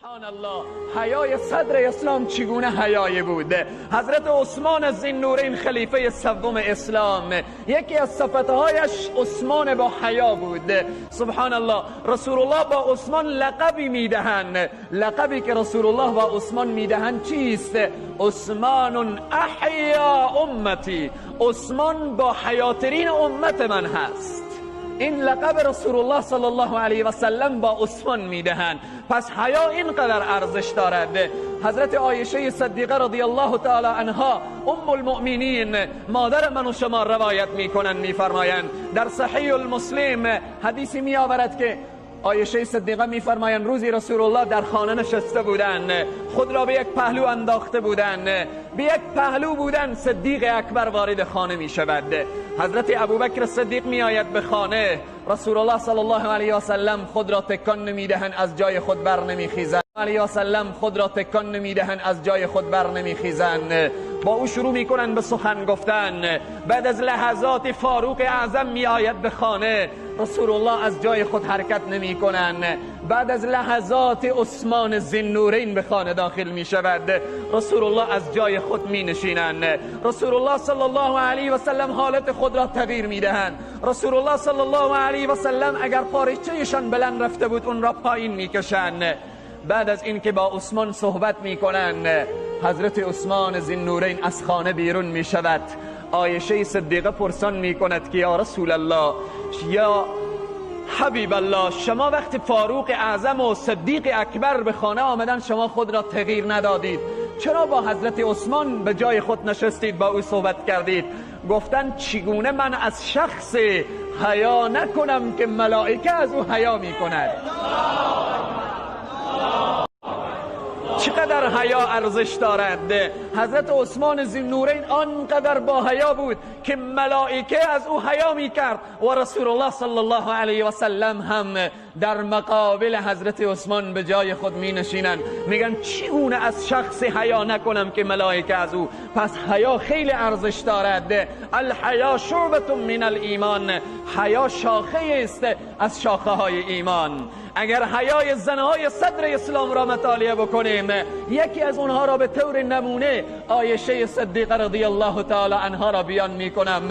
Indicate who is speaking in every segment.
Speaker 1: سبحان الله، حیای صدر اسلام چگونه حیای بود؟ حضرت عثمان ذی‌النورین خلیفه سوم اسلام، یکی از صفتهایش عثمان با حیا بود. سبحان الله، رسول الله با عثمان لقبی میدهند. لقبی که رسول الله با عثمان میدهند چیست؟ عثمان احیا امتی، عثمان با حیاترین امت من هست. این لقب رسول الله صلی الله علیه و سلم با عثمان میدهند. پس حیا اینقدر ارزش دارد. حضرت عایشه صدیقه رضی الله تعالی عنها ام المؤمنین، مادر من و شما، روایت میکنند، میفرمایند در صحیح المسلم حدیثی میآورد که عایشه صدیقه میفرمایند روزی رسول الله در خانه نشسته بودند، خود را به یک پهلو انداخته بودند، به یک پهلو بودند، صدیق اکبر وارد خانه می شود. حضرت ابوبکر صدیق می آید به خانه، رسول الله صلی الله علیه و سلم خود را تکان نمیدهند، از جای خود بر نمیخیزند. علیه و سلم خود را تکان نمیدهند، از جای خود بر نمیخیزند. با او شروع میکنند به سخن گفتن. بعد از لحظات فاروق اعظم میآید به خانه، رسول الله از جای خود حرکت نمی کنند. بعد از لحظات عثمان ذی‌النورین به خانه داخل می شود، رسول الله از جای خود می نشینند. رسول الله صلی الله علیه و سلم حالت خود را تغییر می دهند. رسول الله صلی الله علیه و سلم اگر پارچه‌شان بلند رفته بود اون را پایین می کشند. بعد از اینکه با عثمان صحبت می کنند، حضرت عثمان ذی‌النورین از خانه بیرون می شود. عایشه صدیقه پرسان می کند که یا رسول الله، یا حبیب الله، شما وقتی فاروق اعظم و صدیق اکبر به خانه آمدن شما خود را تغییر ندادید، چرا با حضرت عثمان به جای خود نشستید، با او صحبت کردید؟ گفتن چگونه من از شخص حیا نکنم که ملائکه از او حیا می کند؟ چقدر حیا ارزش دارد. حضرت عثمان ذی‌النورین آنقدر با حیا بود که ملائکه از او حیا میکرد و رسول الله صلی الله علیه و سلم هم در مقابل حضرت عثمان به جای خود می نشینند. میگن چگونه از شخص حیا نکنم که ملائکه از او؟ پس حیا خیلی ارزش دارد. الحیا شعبة من الایمان، حیا شاخه است از شاخه های ایمان. اگر حیای زنهای صدر اسلام را مطالعه بکنیم، یکی از اونها را به طور نمونه عایشه صدیقه رضی الله تعالی عنها را بیان میکنم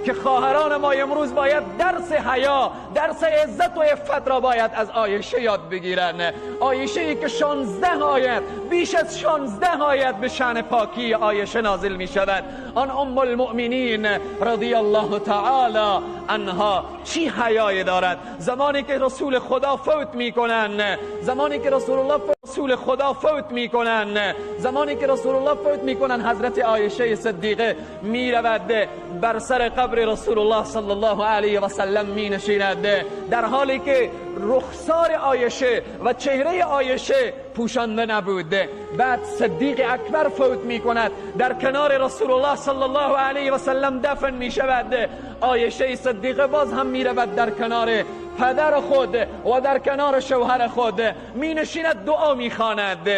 Speaker 1: که خواهران ما امروز باید درس حیا، درس عزت و عفت را باید از عایشه یاد بگیرن. عایشه ای که 16 آیت، بیش از 16 آیت به شأن پاکی عایشه نازل می شود. آن ام المؤمنین رضی الله تعالی عنها چی حیای دارد؟ زمانی که رسول خدا فوت میکنن، زمانی که رسول الله رسول خدا فوت میکنن، زمانی که رسول الله فوت میکنن، حضرت عایشه صدیقه میرود بر سر قبر رسول الله صلی الله علیه و سلم مینشیند، در حالی که رخسار عایشه و چهره عایشه پوشانده نبود. بعد صدیق اکبر فوت میکند، در کنار رسول الله صلی الله علیه و سلم دفن میشود. عایشه صدیقه باز هم میرود در کنار پدر خود و در کنار شوهر خود می نشیند، دعا می خواند.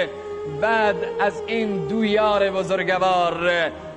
Speaker 1: بعد از این دو یار بزرگوار،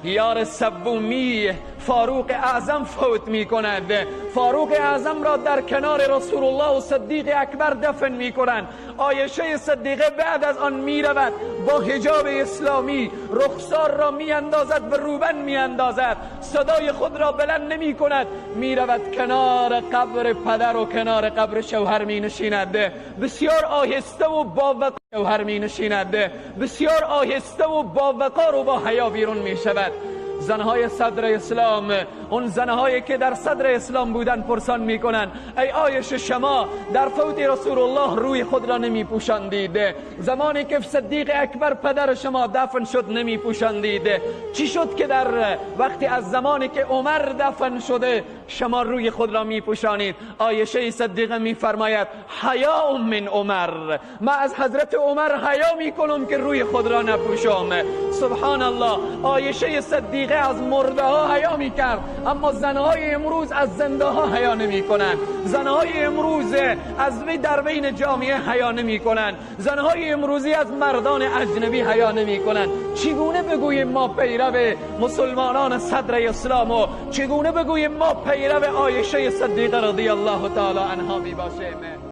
Speaker 1: یار سومی فاروق اعظم فوت می کند. فاروق اعظم را در کنار رسول الله و صدیق اکبر دفن می کنند. عایشه صدیقه بعد از آن می رود با حجاب اسلامی، رخسار را می اندازد، به روبن می اندازد، صدای خود را بلند نمی کند، می رود کنار قبر پدر و کنار قبر شوهر می نشیند، بسیار آهسته و با وقار شوهر می نشیند، بسیار آهسته و با وقار و با حیا بیرون می شود. زنهای صدر اسلام، اون زنهایی که در صدر اسلام بودن، پرسان میکنن ای عایشه شما در فوت رسول الله روی خود را نمی پوشاندید، زمانی که صدیق اکبر پدر شما دفن شد نمی پوشاندید، چی شد که در وقتی از زمانی که عمر دفن شده شما روی خود را می پوشانید؟ عایشه صدیقه می فرماید حیا من عمر، ما از حضرت عمر حیا می کنم که روی خود را نپوشم. سبحان الله، عایشه صدیقه از مرده ها حیا می کرد، اما زنهای امروز از زنده ها حیا نمی کنند. زنهای امروز از در بین جامعه حیا نمی کنند. زنهای امروزی از مردان اجنبی حیا نمی کنند. چگونه بگوییم ما پیرو مسلمانان صدر اسلام و چگونه بگوییم ما پیرو عایشه صدیقه رضی الله تعالی عنها می باشیم؟